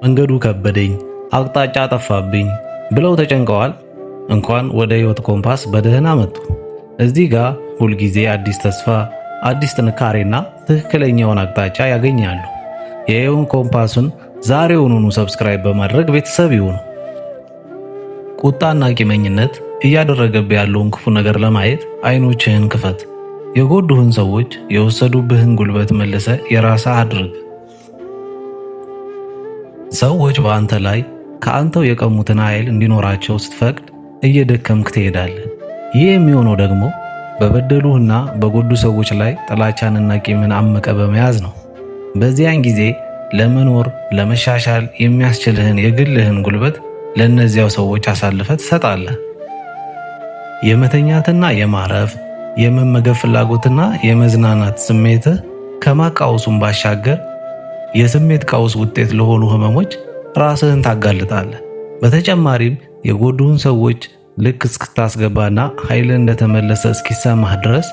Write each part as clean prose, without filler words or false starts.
መንገዱ ከበደኝ፣ አቅጣጫ ጠፋብኝ ብለው ተጨንቀዋል? እንኳን ወደ ሕይወት ኮምፓስ በደህና መጡ። እዚህ ጋር ሁልጊዜ አዲስ ተስፋ፣ አዲስ ጥንካሬና ትክክለኛውን አቅጣጫ ያገኛሉ። የሕይወት ኮምፓስን ዛሬውኑ subscribe በማድረግ ቤተሰብ ይሁኑ። ቁጣና ቂመኝነት እያደረገብህ ያለውን ክፉ ነገር ለማየት አይኖችህን ክፈት። የጎዱህን ሰዎች የወሰዱብህን ጉልበት መልሰህ የራስህ አድርግ። ሰዎች በአንተ ላይ ከአንተው የቀሙትን ኃይል እንዲኖራቸው ስትፈቅድ እየደከምክ ትሄዳለህ። ይህ የሚሆነው ደግሞ በበደሉህና በጎዱ ሰዎች ላይ ጥላቻንና ቂምን አምቀ በመያዝ ነው። በዚያን ጊዜ ለመኖር ለመሻሻል የሚያስችልህን የግልህን ጉልበት ለእነዚያው ሰዎች አሳልፈህ ትሰጣለህ። የመተኛትና የማረፍ፣ የመመገብ ፍላጎትና የመዝናናት ስሜትህ ከማቃወሱም ባሻገር የስሜት ቀውስ ውጤት ለሆኑ ህመሞች ራስህን ታጋልጣለህ። በተጨማሪም የጎዱህን ሰዎች ልክ እስክታስገባና ኃይልህ እንደተመለሰ እስኪሰማህ ድረስ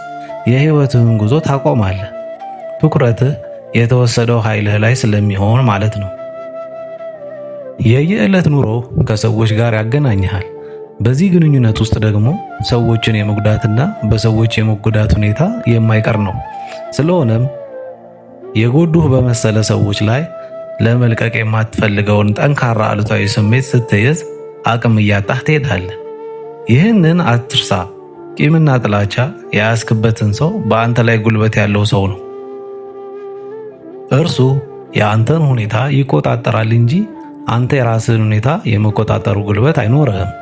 የህይወትህን ጉዞ ታቆማለህ። ትኩረትህ የተወሰደው ኃይልህ ላይ ስለሚሆን ማለት ነው። የየዕለት ኑሮ ከሰዎች ጋር ያገናኝሃል። በዚህ ግንኙነት ውስጥ ደግሞ ሰዎችን የመጉዳትና በሰዎች የመጎዳት ሁኔታ የማይቀር ነው። ስለሆነም የጎዱህ በመሰለ ሰዎች ላይ ለመልቀቅ የማትፈልገውን ጠንካራ አሉታዊ ስሜት ስትይዝ አቅም እያጣህ ትሄዳለህ። ይህንን አትርሳ። ቂምና ጥላቻ የያዝክበትን ሰው በአንተ ላይ ጉልበት ያለው ሰው ነው። እርሱ የአንተን ሁኔታ ይቆጣጠራል እንጂ አንተ የራስህን ሁኔታ የመቆጣጠሩ ጉልበት አይኖርህም።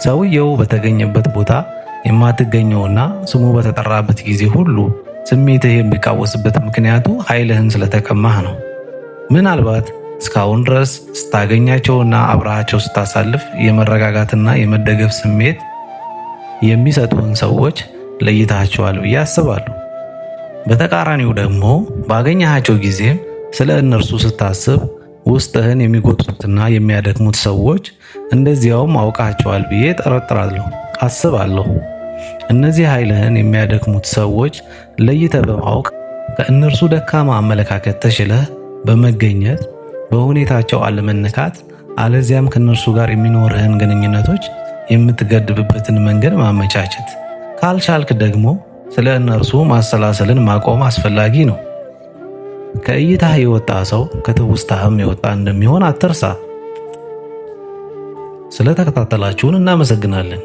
ሰውየው በተገኘበት ቦታ የማትገኘውና ስሙ በተጠራበት ጊዜ ሁሉ ስሜትህ የሚቃወስበት ምክንያቱ ኃይልህን ስለተቀማህ ነው። ምናልባት እስካሁን ድረስ ስታገኛቸውና አብረሃቸው ስታሳልፍ የመረጋጋትና የመደገፍ ስሜት የሚሰጡህን ሰዎች ለይታቸዋል ብዬ አስባለሁ። በተቃራኒው ደግሞ ባገኘሃቸው ጊዜም ስለ እነርሱ ስታስብ ውስጥህን የሚጎትቱትና የሚያደክሙት ሰዎች እንደዚያውም አውቃቸዋል ብዬ ጠረጥራለሁ፣ አስባለሁ። እነዚህ ኃይልህን የሚያደክሙት ሰዎች ለይተህ በማወቅ ከእነርሱ ደካማ አመለካከት ተሽለህ በመገኘት በሁኔታቸው አለመነካት፣ አለዚያም ከእነርሱ ጋር የሚኖርህን ግንኙነቶች የምትገድብበትን መንገድ ማመቻቸት፣ ካልቻልክ ደግሞ ስለ እነርሱ ማሰላሰልን ማቆም አስፈላጊ ነው። ከእይታህ የወጣ ሰው ከትውስታህም የወጣ እንደሚሆን አትርሳ። ስለተከታተላችሁን እናመሰግናለን።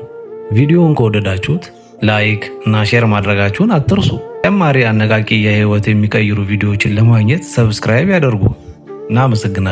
ቪዲዮውን ከወደዳችሁት like እና share ማድረጋችሁን አትርሱ። ተጨማሪ አነቃቂ የህይወት የሚቀይሩ ቪዲዮዎችን ለማግኘት subscribe ያደርጉ። እናመሰግናለን።